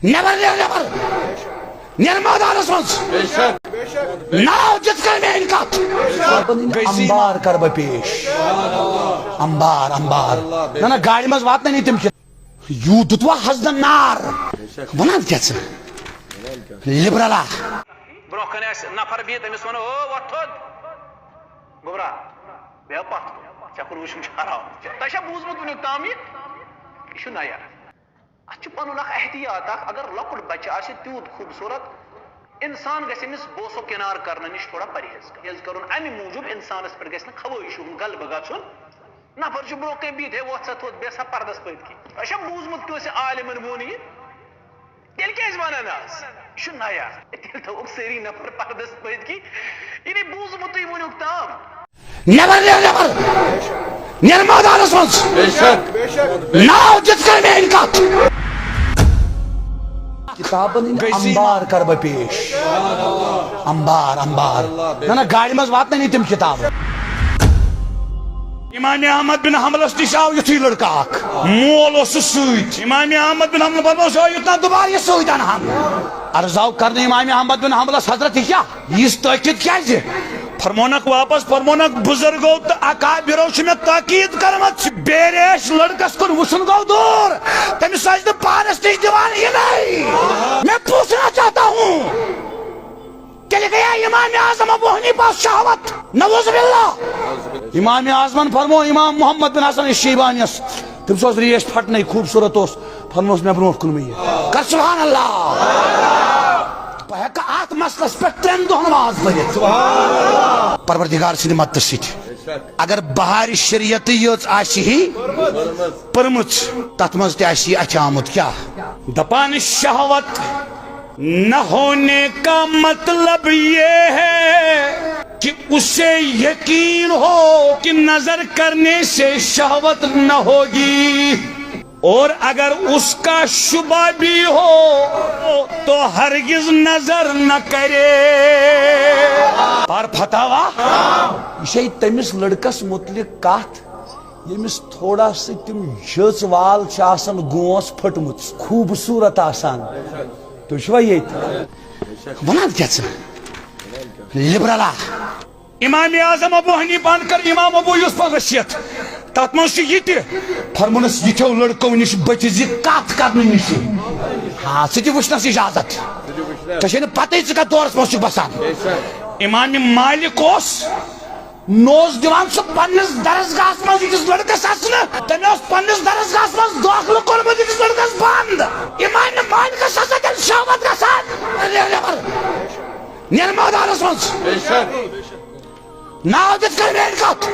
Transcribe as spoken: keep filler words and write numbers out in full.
نٮ۪بر نیر، نٮ۪بر نیر مٲدانس منٛز۔ ناو دِتھ کر میٲنۍ کتھ۔ صاحبن ہٕنٛدۍ انبار کر بہٕ پیش۔ انبار، انبار۔ نہ، نہ، گاڑِ منٛز واتنٲنی تِم کِتھ؟ یوٗت دیُتوا حسدن نار؟ ونان کیٛاہ ژٕ؟ لبرلا۔ برونٛہہ کنہِ آسہِ نفر بِہِتھ، أمِس ونو، "او، وۄتھ تھوٚد۔ گوٚبرا، بیٚہہ پتھ کُن۔ ژےٚ کُن وٕچھُن چھُ حرام۔ تۄہہِ چھا بوٗزمُت وٕنیُک تام یہِ؟ یہِ چھُ نَیَر۔" اتھ چھُ پنُن اکھ احتیاط اکھ، اگر لۄکُٹ بچہِ آسہِ تیوٗت خوٗبصوٗرت، انسان گژھِ أمِس بوسو کنار کرنہٕ نِش تھوڑا پرہیز کرُن۔ پرہیز کرُن امہِ موٗجوٗب انسانس پٮ۪ٹھ گژھِ نہٕ خوٲہشہِ ہُنٛد غلبہٕ گژھُن۔ نفر چھُ برونٛہہ کنہِ بِہِتھ، "ہے وۄتھ سا تھوٚد، بیٚہہ سا پردس پٔتۍ کِنۍ۔" تۄہہِ چھا بوٗزمُت کٲنٛسہِ عالمن ووٚن یہِ؟ تیٚلہِ کیٛازِ ونان آز؟ یہِ چھُ نَیَر۔ تیٚلہِ تھٲوُکھ سٲری نفر پردس پٔتۍ کِنۍ۔ یہِ نَے بوٗزمُتٕے وٕنیُک تام۔ نٮ۪بر نیر، نٮ۪بر نیر مٲدانس منٛز۔ ناو دِتھ کر میٲنۍ کتھ۔ کتابن ہٕنٛدۍ انبار کر بہٕ پیش۔ انبار، انبار۔ نہ، نہ، گاڑِ منٛز واتنٲنی تِم کتابہٕ۔ امام احمد بن حنبلس نِش آو یُتھُے لڑکہٕ اکھ، مول اوسُس سۭتۍ۔ امام احمد بن حنبل فرمووُس، "یوٚت نہٕ دوبارٕ یہِ سۭتۍ انہٕ ہن۔" عرض آو کرنہٕ امام احمد بن حنبلس، "حضرت، یہِ کیٛاہ؟ یِژھ تٲکید کیٛازِ؟" فرمونکھ واپس، فرمونکھ، "بزرگو تہٕ اکابرو چھِ مےٚ تاکید کٔرمٕژ، بے ریش لڑکس کُن وٕچھُن گوٚو دوٗر، تٔمِس ٲسۍ نہٕ پانس نِش دِوان یِنَے۔ میں پوچھنا چاہتا ہوں۔" تیٚلہِ گٔیے امام اعظم ابو حنیفہ شہوت، نعوذ باللہ۔ امام اعظمن فرمو، امام محمد بن حسن شیبانیس، تٔمِس اوس ریش پھٹنے، خوٗبصوٗرت اوس، فرموس، "مےٚ برونٛٹھ کُن مہٕ یہِ۔" کر سبحان اللہ۔ بہٕ ہٮ۪کہٕ اتھ مسلس پٮ۪ٹھ ترٛٮ۪ن دۄہن واز پٔرِتھ۔ پروردگار سٕنٛدِ مدتہٕ سۭتۍ۔ اگر بہارِ شریعت یٲژ آسہِ ہی پٔرمٕژ، تتھ منٛز تہِ آسہِ یہِ اَتھِ آمُت۔ کیٛاہ؟ دپان، شہوت نہ ہونے کا مطلب یہ ہے کہ اسے یقین ہو کہ نظر کرنے سے شہوت نہ ہوگی، اور اگر اس کا شبہ بھی ہو تو ہرگز نظر نہ کرے۔ پر فتاوا، یہ چھے تمس لڑکس متعلق کتھ، ییٚمِس تھوڑا سا تِم جٔژ وال چھِ آسان، گونٛس پھٔٹمٕژ، خوٗبصوٗرت آسان۔ تُہۍ چھِوا ییٚتہِ؟ وَنان کیٛاہ ژٕ؟ لِبرَلا۔ امام اعظم ابو حنیفہ ہن کٔر امام ابو یوسفس وصیت۔ تتھ منٛز چھُ یہِ تہِ، فرمونس، یِتھیو لڑکو نِش بٔچِو زِ کتھ کرنہٕ نِش۔ ہاں، سُہ تہِ وٕچھنس اجازت۔ ژےٚ چھے نہٕ پتہٕے ژٕ کتھ دورس منٛز چھُکھ بسان۔ امام مالک اوس نہ اوس دِوان سُہ پننِس درسگاہس منٛز أکِس لڑکس اژنہٕ۔ تٔمۍ اوس پننِس درسگاہس منٛز دٲخلہٕ کوٚرمُت أکِس لڑکس بنٛد۔ امام مالکس ہسا تیٚلہِ شہوت گژھان۔ نیر نٮ۪بر۔ نیر مٲدانس منٛز۔ ناو دِتھ کر میٲنۍ کتھ۔